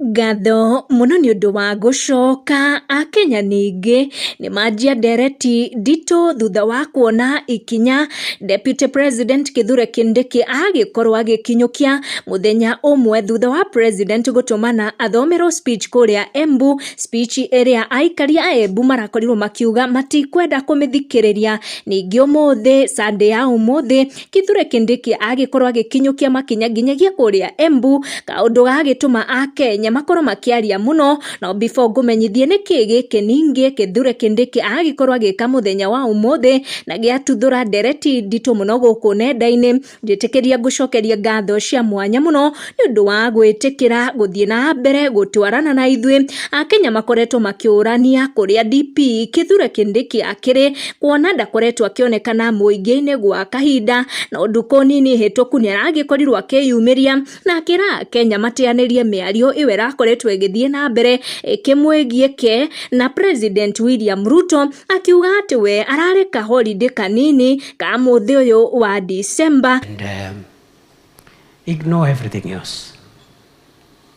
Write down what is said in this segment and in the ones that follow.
Ngatho mũno nĩ ũndũ wa gũcoka. Akenya ningĩ nĩ manjia ndereti nditũ thutha wa kuona ikinya Deputy President Kithure Kindiki agĩkorwo agĩkinyũkia mũthenya ũmwe thutha wa President gũtũmana athomerwo speech kũrĩa Embu, speech ĩrĩa aikari a Embu marakorirwo makiuga matikwenda kũmĩthikĩrĩria. Ningĩ ũmũthĩ, Sunday ya ũmũthĩ, Kithure Kindiki agĩkorwo agĩkinyũkia makinya nginyagia kũrĩa Embu, kaũndũ gagĩtũma Akenya makorwo makĩaria mũno. No before ngũmenyithie nĩkĩ gĩkĩ ningĩ Kithure Kindiki agĩkorwo agĩka mũthenya wa ũmũthĩ na gĩatuthũra ndereti nditũ mũno gũkũ nenda-inĩ, njĩtĩkĩria ngũcokerie ngatho cia mwanya mũno nĩ ũndũ wa gwĩtĩkĩra gũthiĩ na mbere gũtwarana na ithuĩ. Akenya makoretwo makĩũrania kũrĩa DP Kithure Kindiki akĩrĩ, kuona ndakoretwo akĩonekana mũingĩ-inĩ gwa kahinda, no ndukũ nini hĩtũku nĩ aragĩkorirwo akĩyumĩria na akĩra Akenya mateanĩrie mĩario ĩyo ĩrakoretwo ĩgĩthiĩ na mbere ĩkĩmwĩgiĩ ke na President William Ruto, akiuga atĩ we ararĩ ka holiday kanini ka mũthĩ ũyũ wa December. And ignore everything else.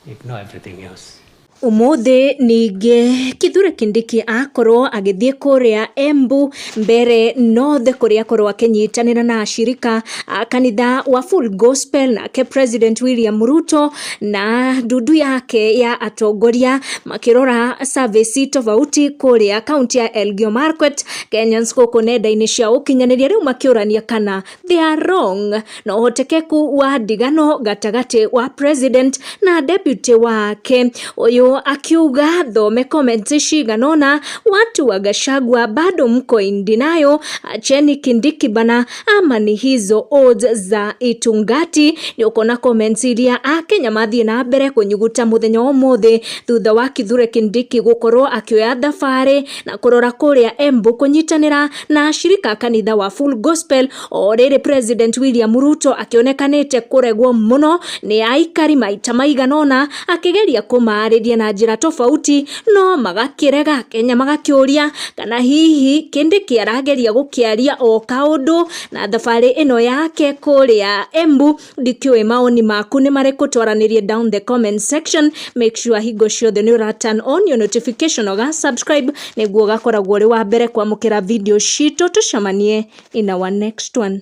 Ignore everything else. Ũmũthĩ ningĩ Kithure Kindiki akorwo agĩthiĩ kũrĩa Embu Mbere North, kũrĩa akorwo akĩnyitanĩra na ashirika a kanitha wa Full Gospel, nake President William Ruto na ndundu yake ya atongoria makĩrora service tofauti kũrĩa kaunti ya Elgeyo Marakwet. Kenyans gũkũ nenda-inĩ cia ũkinyanĩria rĩu makĩũrania kana they are wrong na ũhotekeku wa ndigano gatagatĩ wa president na deputy wake. Ũyũ akiuga, thome comments cigana ũna: "Watu wa Gachagua, bado mko in denial, acheni Kindiki bana, ama ni hizo odds za Itungati?" Nĩ ũkuona comments iria Akenya mathiĩ na mbere kũnyuguta mũthenya wa ũmũthĩ thutha wa Kithure Kindiki gũkorwo akĩoya thabarĩ na kũrora kũrĩa Embu kũnyitanĩra na ashirika a kanitha wa Full Gospel, o rĩrĩ President William Ruto akĩonekanĩte kũregwo mũno nĩ aikari maita maigana ũna akĩgeria kũmarĩria na njĩra tofauti no magakĩrega. Kenya magakĩũria kana hihi Kindiki arageria gũkĩaria o kaũndũ na thabarĩ ĩno yake kũrĩa Embu. Ndikĩũĩ maoni maku nĩ marĩkũ, twaranĩrie down the comment section. Make sure hingo ciothe nĩ ũra turn on your notification, ũga subscribe nĩguo ũgakoragwo ũrĩ wa mbere kwamũkĩra video citũ. Tũcemanie in our next one.